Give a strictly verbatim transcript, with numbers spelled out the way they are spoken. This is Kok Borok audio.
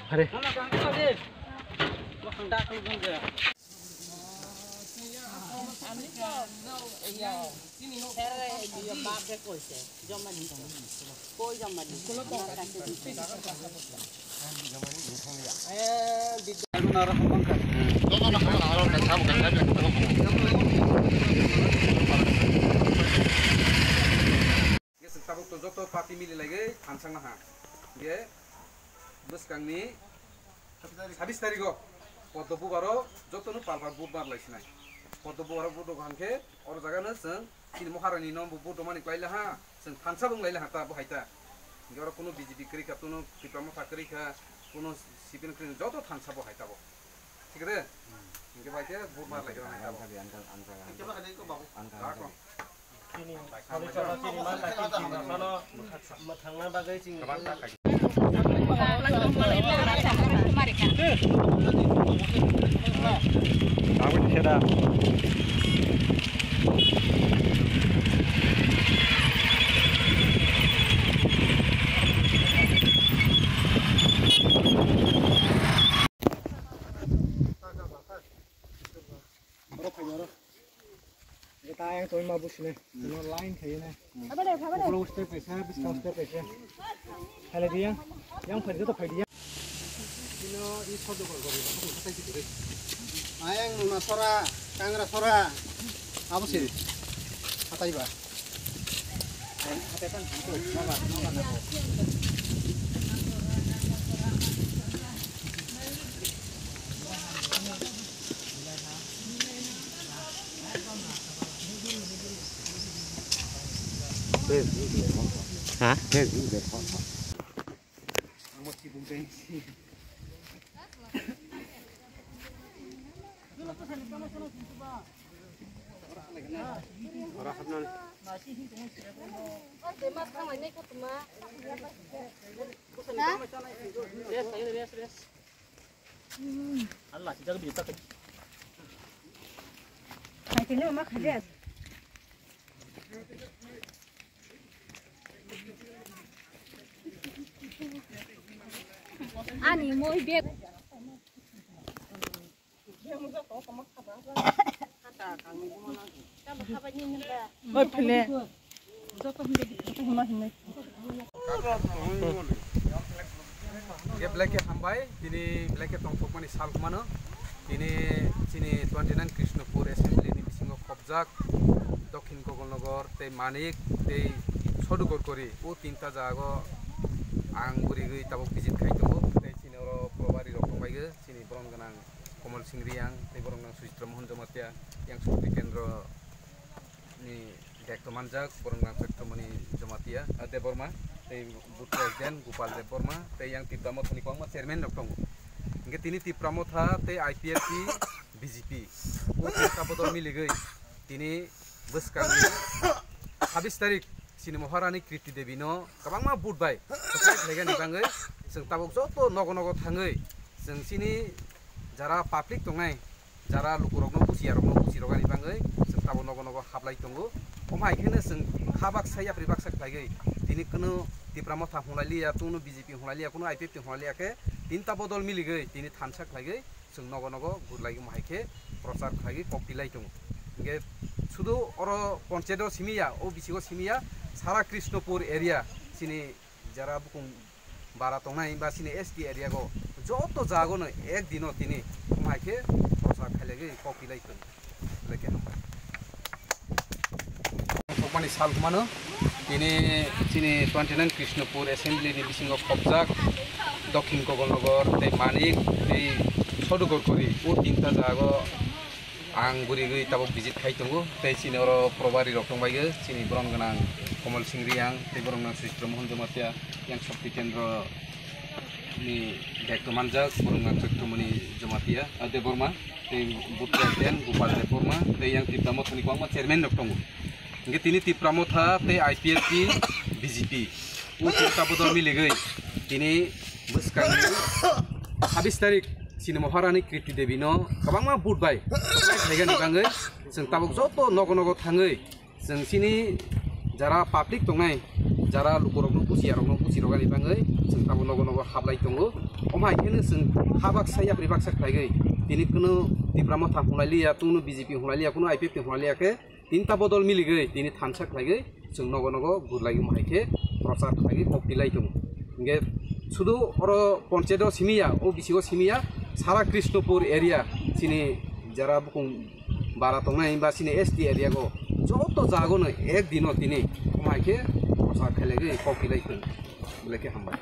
Hare. Hingke chwng tabuk to joto party mili laiwi thansa wngna ha. Hingke bwskangni sabis tarigo poddo bubaro jotono pal pal vote mar lai sinai. Poddo bubaro vote rok hangke oro jaga no chwng chini Maharani no bo vote rwmani kwlai laha, chwng thansa bo wng lai laha ta bo hai ta. Hingke oro kunu B J P kwrwi kha, kunu Tipra Motha kwrwi kha, kunu C P M kwrwi kha, joto thansa bo hai ta bo. Thik de? Hingke bai khe vote mar lai kha ta bo. Ang kha, ang kha, ang kha. Chini solution chini ma kaki chini sano mwthangna bagwi chini. Oro phai oro. Eta yang tongma busine. No line khaye na. Ulo step kaisa, biskang step kaisa. Khaile dia. Yang phai joto phai dia. Ino i sodo gor gor ko sai ki dure. Ayang nuna sora, kangra sora. Abo siri. Hatai ba. Ha? Ani moi bag. Oi, phile. Joto himba, joto himba himnai. Hingke belai khe hambai, tini belai khe tongthokmani sal hwnmano. Tini chini twenty nine Krishnapur Assembly ni bisingo khopjak Dokhin Gogolnagar tei Manik tei Sodugorkori o tinta jago ang gurigwi tabuk visit khai tongo. Tei chini oro probari rok tongbaigwi, chini borom gwnang Komol Singh Riyang tei borom gwnang Sujitra Mohan Jamatia, yang Shakti Kendro ni daityo manjak, borok nang Chaitromoni Jamatia, ah, Debbarma, tei Booth President Gopal Debbarma, tei yang Tipra Mothani kwbangma chairman rok tongo. Hingke tini Tipra Motha tei I P F T, B J P, o tinta bodol miligwi tini bwskangni sabis tarik chini Maharani Kriti Devi no kwbangma vote bai kwplai khlaigani bagwi chwng tabuk joto nogo nogo thangwi chwng chini jara public tongnai, jara lukurokno buchiyarokno buchirogani bagwi chwng tabuk nogo nogo hablai tongo. Omo hai kheno chwng ha baksa yapri baksa khlaigwi tini kunu Tipra Motha hwnlailiya, kunu B J P hwnlailiya, kunu I P F T hwnlailiya khe tinta bodol miligwi tini thansa khlaigwi chwng nogo nogo gurlaigwi omo hai khe prochar khlaigwi kok tilai tongo. Hingkhe sudu oro ponchayat o simi ya, o bisingo simi ya, sara Krishnapur area chini jara bukung bara tongnai ba chini S T area go joto jago no ek dino tini omo hai khe prochar khailaiwi kok tilai tongo. Belai khe hambai. Tongthokmani sal hwnmano tini chini twenty nine Krishnapur Assembly ni bisingo khopjak Dokhin Gogolnagar tei Manik tei Sodugorkori o tinta jago ang gurigwi tabuk visit khai tongo, tei chini oro probari rok tongbaigwi, chini borom gwnang Komol Singh Riyang, tei borom gwnang Sujitra Mohan Jamatia, yang Shakti Kendro ni daityo manjak, borom gwnang Chaitromoni Jamatia, ah, Debbarma, tei Booth President Gopal Debbarma, tei yang Tipra Mothani kwbangma chairman rok tongo. Hingke tini Tipra Motha tei I P F T, B J P, o tinta bodol miligwi tini bwskangni Chabis tarik chini Maharani Kriti Devi no kwbangma vote bai khaigani bangwi chwng tabuk joto nogo nogo thangwi chwng chini jara public tongnai, jara lukurokno buchiyarokno buchirogani bangwi chwng tabuk nogo nogo hablai tongo. Omo hai kheno chwng ha baksa yapri baksa khlaigwi tini kuno Tipra Motha hwnlailiya, kuno B J P hwnlailiya, kuno I P F T hwnlailiya khe tinta bodol miligwi tini thansa khlaigwi chwng nogo nogo gurlai omo hai khe prochar khlaigwi kok tilai tongo. Hingke sudu oro ponchayat o simiya, o bisi o simiya, sara Krishnapur area chini jara bukung bara tongnai ba chini S T area go joto jago no ek dino tini omo hai khe prochar khlaigwi kok tilai tongo. Belai khe hambai.